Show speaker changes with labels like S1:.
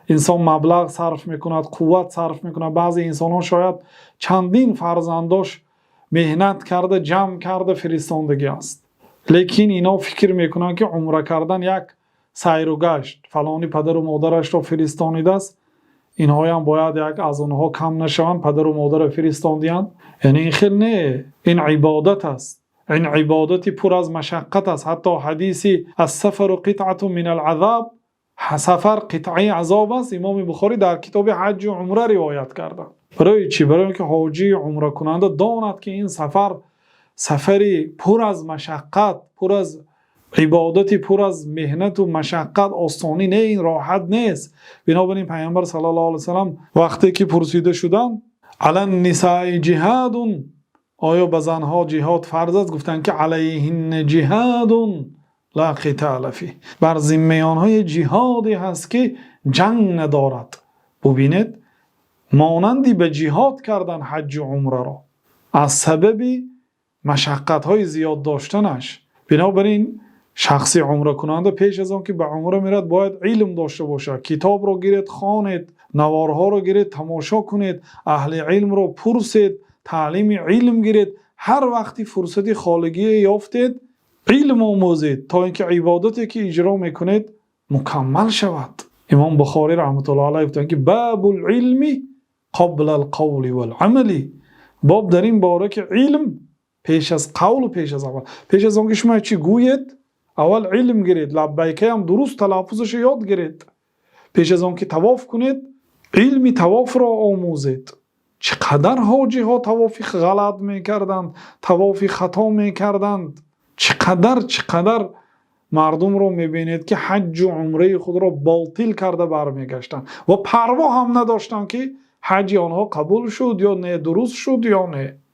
S1: Инсон маблағ сарф мекунад, қувват сарф мекунад. Баъзе инсонҳо шояд чандин фарзандош меҳнат карда, ҷамъ карда фиристодагӣ аст, лекин инҳо фикр мекунанд, ки умра кардан як сайру гашт. Фалонӣ падару модарашро фиристонидааст, инҳоям бояд як аз онҳо кам нашаванд, падару модарро фиристондиянд. Яъне ин хел не, ин ибодат аст, ин ибодати пур аз машаққат аст. Ҳатто ҳадиси السفر قطعة من العذاب, сафар қитъаи азоб аст, Имоми Бухорӣ дар китоби ҳаҷҷу умра ривоят карданд. Барои чӣ? Барои ин ки ҳоҷии умракунанда донад, ки ин сафар сафари пур аз машаққат, пур аз ибодати пур аз меҳнату машаққат, осонӣ не, ин роҳат нест. Бинобар ин Пайғамбар саллаллоҳу алайҳи васаллам вақте ки пурсида шуданд: على النساء جهاد, оё ба занҳо ҷиҳод фарз аст? Гуфтанд, ки عليهن جهاد لا قتال فيه, бар зиммаи онҳо ҷиҳоде ҳаст, ки ҷанг надорад. Бубинед, монанди ба ҷиҳод кардан ҳаҷҷу умраро аз сабаби машаққатҳои зиёд доштанаш. Бинобар ин шахси умракунанда пеш аз он ки ба умра меравад, бояд илм дошта бошад. Китобро гиред, хонед, наворҳоро гиред, тамошо кунед, аҳли илмро пурсед, таълими илм гиред. Ҳар вақти фурсати холигие ёфтед, илм омӯзед, то ин ки ибодате ки иҷро мекунед, мукаммал шавад. Имом Бухорӣ раҳматуллоҳи алайҳ гуфтанд, ки باب العلم قبل القول والعمل, боб дар ин бора, ки илм пеш аз қавлу пеш аз амал. Пеш аз он ки шумо чӣ гӯед, аввал илм гиред. Лаббайкаям дуруст талаффузашо ёд гиред. Пеш аз он ки тавоф кунед, илми тавофро омӯзед. Чӣ қадар ҳоҷиҳо тавофи ғалат мекарданд, тавофи хато мекарданд! Чӣ қадар, чӣ қадар мардумро мебинед, ки ҳаҷҷу умраи худро ботил карда бармегаштанд ва парво ҳам надоштанд, ки ҳаҷи онҳо қабул шуд ё не, дуруст шуд ё не.